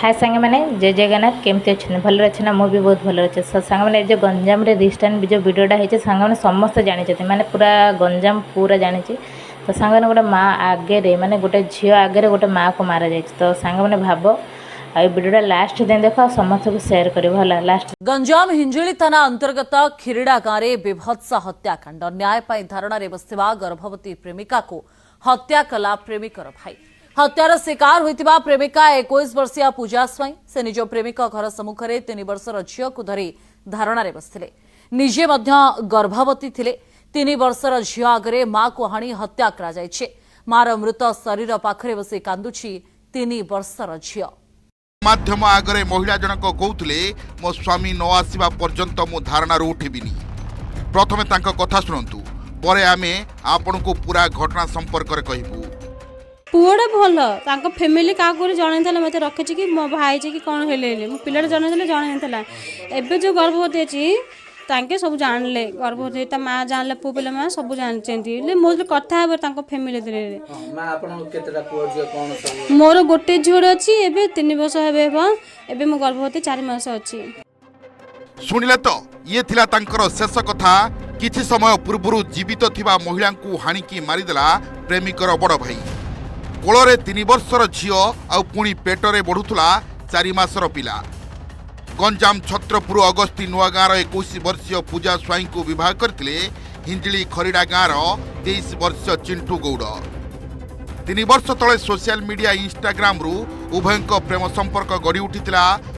ହାଏ ସାଙ୍ଗମାନେ, ଜୟ ଜଗନ୍ନାଥ। କେମିତି ଅଛନ୍ତି? ଭଲରେ ଅଛି ନା? ମୁଁ ବି ବହୁତ ଭଲରେ ଅଛି। ସାଙ୍ଗମାନେ, ଏ ଯେଉଁ ଗଞ୍ଜାମରେ ରିସେଣ୍ଟ ଯେଉଁ ଭିଡ଼ିଓଟା ହେଇଛି, ସାଙ୍ଗମାନେ ସମସ୍ତେ ଜାଣିଛନ୍ତି, ମାନେ ପୁରା ଗଞ୍ଜାମ ପୁରା ଜାଣିଛି। ତ ସାଙ୍ଗମାନେ, ଗୋଟେ ମା ଆଗରେ, ମାନେ ଗୋଟେ ଝିଅ ଆଗରେ ଗୋଟେ ମାଆକୁ ମାରାଯାଇଛି। ତ ସାଙ୍ଗମାନେ, ଭାବ। ଆଉ ଏ ଭିଡ଼ିଓଟା ଲାଷ୍ଟ ଯାଏଁ ଦେଖ ଆଉ ସମସ୍ତଙ୍କୁ ସେୟାର କରିବ। ହେଲା ଲାଷ୍ଟ। ଗଞ୍ଜାମ ହିଞ୍ଜିଳି ଥାନା ଅନ୍ତର୍ଗତ ଖିରିଡା ଗାଁରେ ବୀଭତ୍ସ ହତ୍ୟାକାଣ୍ଡ। ନ୍ୟାୟ ପାଇଁ ଧାରଣାରେ ବସିଥିବା ଗର୍ଭବତୀ ପ୍ରେମିକାକୁ ହତ୍ୟା କଲା ପ୍ରେମିକର ଭାଇ। ହତ୍ୟାର ଶିକାର ହୋଇଥିବା ପ୍ରେମିକା 21 ବର୍ଷୀୟା ପୂଜା ସ୍ୱାଇଁ। ସେ ନିଜ ପ୍ରେମିକ ଘର ସମ୍ମୁଖରେ 3 ବର୍ଷର ଝିଅକୁ ଧରି ଧାରଣାରେ ବସିଥିଲେ। ନିଜେ ମଧ୍ୟ ଗର୍ଭବତୀ ଥିଲେ। 3 ବର୍ଷର ଝିଅ ଆଗରେ ମାକୁ ହାଣି ହତ୍ୟା କରାଯାଇଛି। ମାର ମୃତ ଶରୀର ପାଖରେ ବସି କାନ୍ଦୁଛି 3 ବର୍ଷର ଝିଅ। ମାଧ୍ୟମ ଆଗରେ ମହିଳା ଜଣକ କହୁଥିଲେ, ମୋ ସ୍ୱାମୀ ନ ଆସିବା ପର୍ଯ୍ୟନ୍ତ ମୁଁ ଧାରଣାରୁ ଉଠିବିନି। ପ୍ରଥମେ ତାଙ୍କ କଥା ଶୁଣନ୍ତୁ, ପରେ ଆମେ ଆପଣଙ୍କୁ ପୁରା ଘଟଣା ସମ୍ପର୍କରେ କହିବୁ। ପୁଅଟା ଭଲ। ତାଙ୍କ ଫ୍ୟାମିଲି କାହାକୁ ଗୋଟେ ଜଣେଇଥିଲା, ମୋତେ ରଖିଛି କି ମୋ ଭାଇ କି କ'ଣ ହେଲେ ହେଲେ ମୋ ପିଲାଟା ଜଣେଇଥିଲେ, ଜଣେଇଥିଲା। ଏବେ ଯେଉଁ ଗର୍ଭବତୀ ଅଛି, ତାଙ୍କେ ସବୁ ଜାଣିଲେ। ଗର୍ଭବତୀ ତା ମା ଜାଣିଲେ, ପୁଅ ପିଲା ମା ସବୁ ଜାଣିଛନ୍ତି। ହେଲେ ମୋ ସହିତ କଥା ହେବ ତାଙ୍କ ଫ୍ୟାମିଲି। ମା, ଆପଣଙ୍କ କେତେଟା ପୁଅ ଝିଅ କ'ଣ ସବୁ? ମୋର ଗୋଟେ ଝିଅଟେ ଅଛି। ଏବେ 3 ବର୍ଷ ହେବେ ହେବ। ଏବେ ମୁଁ ଗର୍ଭବତୀ 4 ମାସ ଅଛି। ଶୁଣିଲେ ତ, ଇଏ ଥିଲା ତାଙ୍କର ଶେଷ କଥା। କିଛି ସମୟ ପୂର୍ବରୁ ଜୀବିତ ଥିବା ମହିଳାଙ୍କୁ ହାଣିକି ମାରିଦେଲା ପ୍ରେମିକର ବଡ଼ ଭାଇ। କୋଳରେ 3 ବର୍ଷର ଝିଅ ଆଉ ପୁଣି ପେଟରେ ବଢୁଥିଲା 4 ମାସର ପିଲା। ଗଞ୍ଜାମ ଛତ୍ରପୁର ଅଗସ୍ତି ନୂଆଗାଁର 21 ବର୍ଷୀୟ ପୂଜା ସ୍ୱାଇଁଙ୍କୁ ବିବାହ କରିଥିଲେ ହିଞ୍ଜିଳି ଖରିଡ଼ା ଗାଁର 23 ବର୍ଷୀୟ ଚିଣ୍ଟୁ ଗୌଡ଼। 3 ବର୍ଷ ତଳେ ସୋସିଆଲ ମିଡିଆ ଇନଷ୍ଟାଗ୍ରାମରୁ ଉଭୟଙ୍କ ପ୍ରେମ ସମ୍ପର୍କ ଗଢ଼ି ଉଠିଥିଲା।